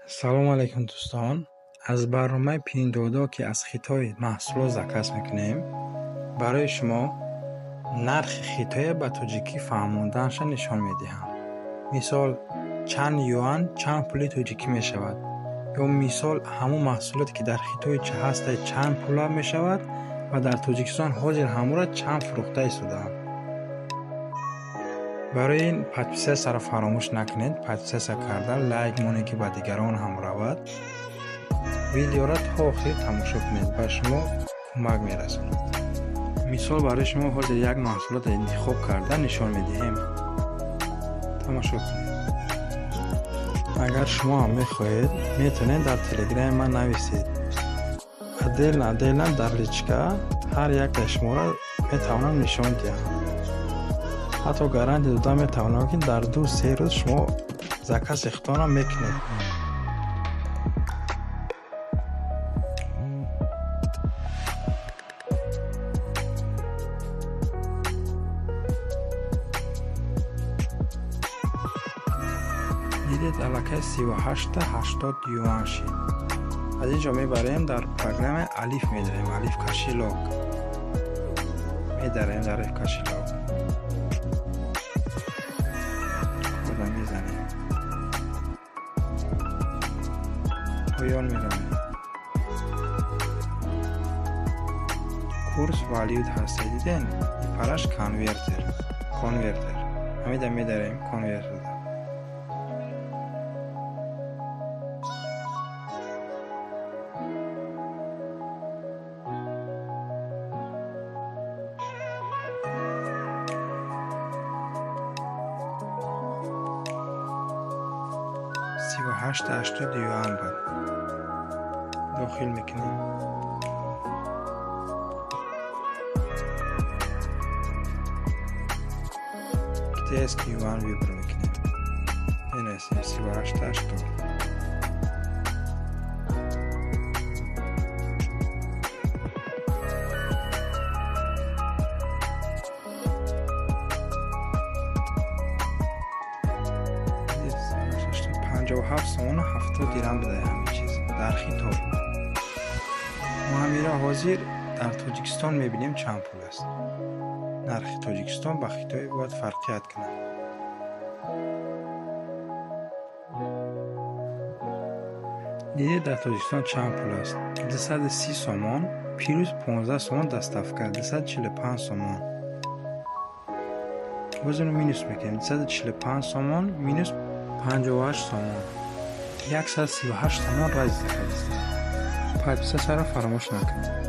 Салому алайкум, дӯстон. Аз барномаи Пиндуодуо, ки аз Хитой маҳсулот заказ мекунем, барои шумо нархи Хитоя ба тоҷикӣ фаҳмонданша нишон медиҳам. Мисол, чанд юан чанд пули тоҷикӣ мешавад, ё мисол, ҳамун маҳсулоте, ки дар Хитой ҳастай, чанд пула мешавад ва дар Тоҷикистон ҳозир ҳамура чанд фурӯхта истодаанд. Барои ин подписаться ро фаромӯш накунед. Подписаться карда, лайк монед, ки ба дигарон ҳам равад. Видеоро то охир тамошо кунед, ба шумо кӯмак мерасонад. Мисол, барои шумо ҳозир як маҳсулотро интихоб карда нишон медиҳем. Тамошо кунед. Агар шумо ҳам мехоҳед, метавонед дар телеграми ман нависед. Отдельно, отдельно дар личка ҳар яктаи шуморо метавонам нишон диҳам. Ҳатто гарантия дода метавонам, ки дар 2-3 рӯз шумо закази худтонро мекунед. Дидед, аллакай 38,80 юан шид. Аз ин ҷо мебарем, дар программаи Алиф медарем, Алиф кошелёк. Медарем дар Алиф кошелёк. Кода мезанем. Поён меравем. Курс валют ҳаста, диден? Параш конвертер. Конвертер. Ҳамида медарем конвертер. 38,80 юан буд. Дохил мекунем. Китайский юан выбор мекунем. Менависем 38,80. 57 сомону 70 дирам будай ҳамин чиз дар Хитой. Мо ҳаминро ҳозир дар Тоҷикистон мебинем, чанд пул аст. Нархи Тоҷикистон ба Хитой бояд фарқият кунад. Дидед, дар Тоҷикистон чанд пул аст? 230 сомон плюс 15 сомон доставка, 245 сомон. Боз инро минус мекунем. 245 сомон минус 58 сомон. 138 сомон разница кардист. Подписаться ро фаромӯш накунед.